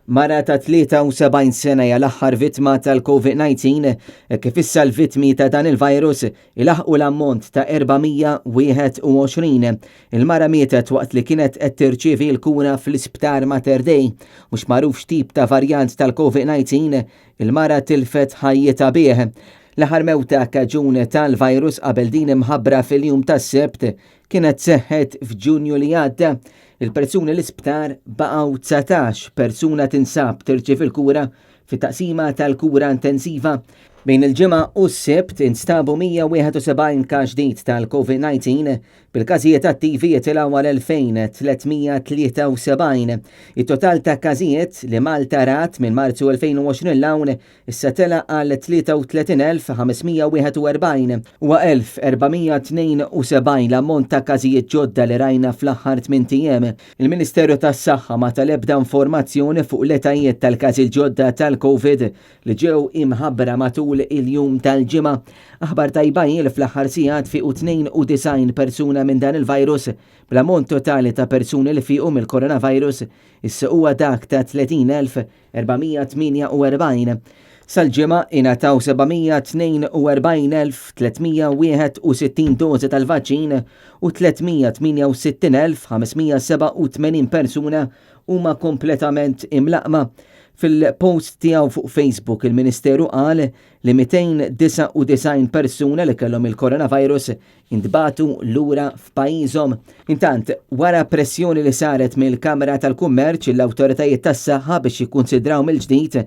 Mara ta' 73 sena hija l-aħħar vittma tal-COVID-19 hekk kif issa l-vittmi ta' dan il-virus ilaħqu l-ammont ta' 421. Il-mara mietet waqt li kienet qed tirċievi l-kura fl-Isptar Mater Dei. Mhux magħruf x'tip ta' varjant tal-COVID-19 il-mara tilfet ħajjitha bih. L-aħħar mewta kaġun tal-virus qabel din imħabbra fil-jum tas-Sibt kienet seħħet f'Ġunju li għadda. Il-persuni l-isptar baqgħu 19 persuna tinsab tirċievi l-kura fit-taqsima tal-kura intensiva. Bejn il-Ġimgħa u s-Sibt instabu 171 każ ġdid tal-COVID-19 bil-każijiet attivi jitilgħu għal 2373. It-total ta' każijiet li Malta rat minn Marzu 2020 'l hawn issa tela' għal 33,541. Huwa 1,472 l-ammont ta' każijiet ġodda li rajna fl-aħħar tmint ijiem. Il-Ministeru tas-Saħħa ma ta l-ebda informazzjoni fuq l-etajiet tal-każi l-ġodda tal-Covid li ġew imħabbra matul il-jum tal-Ġimgħa. Aħbar tajba hi li fl-aħħar sigħat fiequ 92 persuna minn dan il-virus, bl-ammont totali ta' persuni li fiequ mill-coronavirus issa huwa dak ta' 30,000 448. Sal-Ġimgħa ingħataw 742,361 dożi tal-vaċċin u 368,587 persuna huma kompletament imlaqqma. Fil-post tiegħu fuq Facebook il-Ministeru qal li 299 persuna li kellhom il-coronavirus intbagħtu lura f'pajjiżhom. Intant, wara pressjoni li saret mill-Kamra tal-Kummerċ lill-awtoritajiet tas-saħħa biex jikkunsidraw mill-ġdid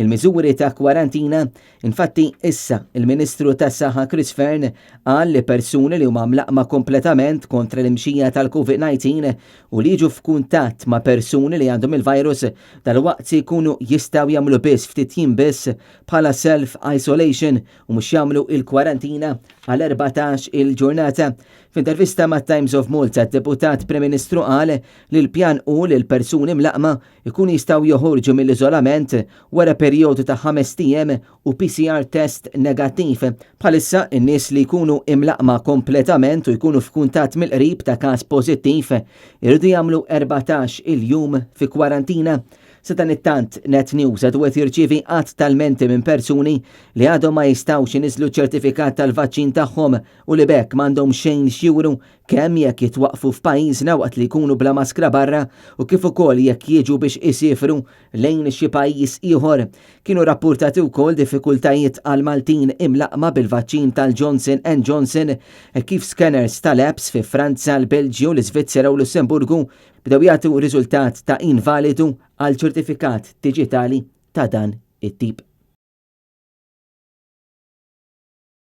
il-miżuri ta' kwarantina, infatti issa il-Ministru tas-Saħħa Chris Fearne qal li persuni li huma mlaqqma kompletament kontra l-imxija tal-Covid-19 u li jiġu f'kuntatt ma' persuni li għandhom il-virus dalwaqt se jkunu jistgħu jagħmlu biss ftit jiem biss bħala self-isolation u mhux jagħmlu il-kwarantina għal 14 il-ġurnata. F'intervista ma' Times of Malta, d-Deputat Prim Ministru qal li l-pjan hu li l-persuni mlaqqma jkunu jistgħu joħorġu mill-iżolament wara perjodu ta' ħamest ijiem u PCR test negattiv. Bħalissa, in-nies li jkunu imlaqqma kompletament u jkunu f'kuntatt mill-qrib ta' każ pożittiv iridu jagħmlu 14 il-jum fi kwarantina. Sadanittant, Net News għadu qed jirċievi għadd ta' lmenti minn persuni li għadhom ma jistgħux iniżżlu ċ-ċertifikat tal-vaċċin tagħhom u li b'hekk m'għandhom xejn x'juru kemm jekk jitwaqqfu f'pajjiżna waqt li jkunu bla maskra barra u kif ukoll jekk jiġu biex isiefru lejn xi pajjiż ieħor. Kienu rappurtati wkoll diffikultajiet għal Maltin imlaqqma bil-vaċċin tal-Johnson and Johnson hekk kif scanners tal-apps fi Franza, l-Belġju, l-Iżvizzera u Lussemburgu bdew jagħtu riżultat ta' invalidu għal ċertifikat diġitali ta' dan it-tip.